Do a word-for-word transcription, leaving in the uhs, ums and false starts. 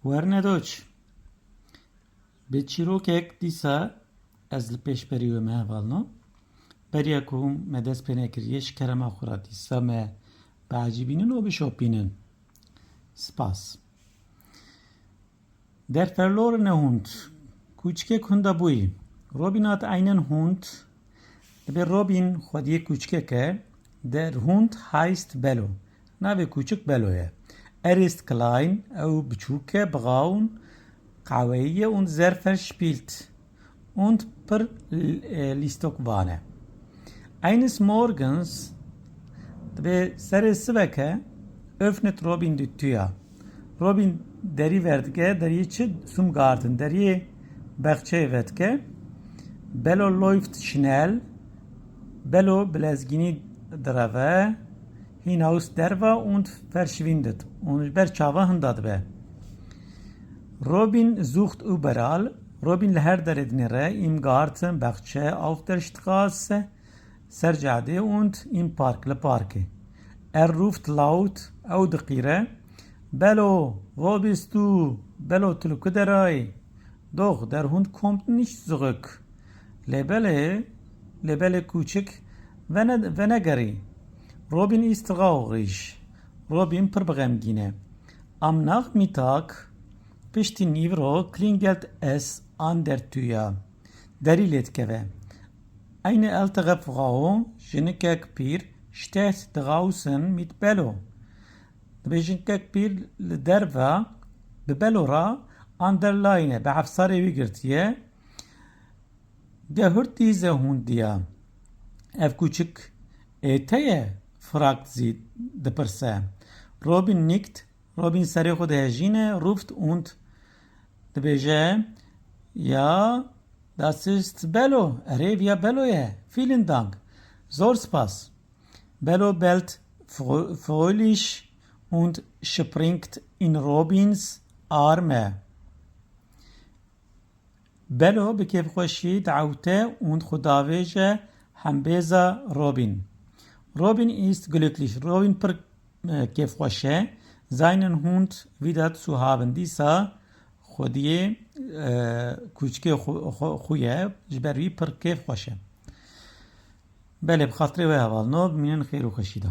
Werne doç. Bi çîrokek dîsa ez li pêşberî we me hevalno. Beriya ku me dest pê nekiriye, ji kerema xwe re dîsa me biecibînin û bişopînin. Spas. Der verlorene Hund. Kûçikek hunda bûyî. Robin hat einen Hund. Dibê Robin xwediyê kûçikek e. Der Hund heist Bello. Navê kûçik Bello ye. Er ist klein, ew biçûk e, braun, qehweyî ye, und sehr verspielt und pir, e, lîstok van e. Eines Morgens, dibê serê sibeke, öffnet Robin die Tür. Robin derî vedike, deriyê çi? Zum Garten, deriyê bexçeyê vedike. Bello läuft schnell, Bello bi lezgînî direve, hinaus derva und verschwindet, û ji ber çava hinda dibe. Robin sucht überall, Robin li her derê dinêre, im Garten, bexçe, auf der Straße, ser cadê und im Park, li parkê. Er ruft laut, ew diqîre, Bello, wo bist du? Bello, tu li ku derayî? Doch, der Hund kommt nicht zurück. Lê belê, lê belê kûçik vene-, venegerî. Robin ist traurig. Robin pir bi xemgîn e. Am Nachmittag, piştî nîvro, klingelt es an der Tür. Derî lê dikeve. Eine ältere Frau, jinikek pîr, steht draussen mit Bello. Dibê jinikek pîr li derve bi Bello re an der Leine, bi efsarê wî girtiye. Gehört diese Hund dir? Ev kûçik ê te ye? fragt sie, dipirse. Robin nickt, Robin serê xwe dihejîne, ruft und dibêje, Ja, das ist Bello, erê, viya Bello ye, vielen Dank, zor spas. Bello bellt frö-, fröhlich und springt in Robins Arme. Bello bi kêfxweşî diewte und xwe davêje hembêza Robin. Robin ist glücklich. Robin pir, e, kêfxweş e. Seinen Hund wieder zu haben. Dîsa xwediyê, e, kûçikê xwe, xwe, xwe ye. Ji ber wî pir kêfxweş e. Belê, bi xatirê we hevalno, bimînin xêr û xweşî de.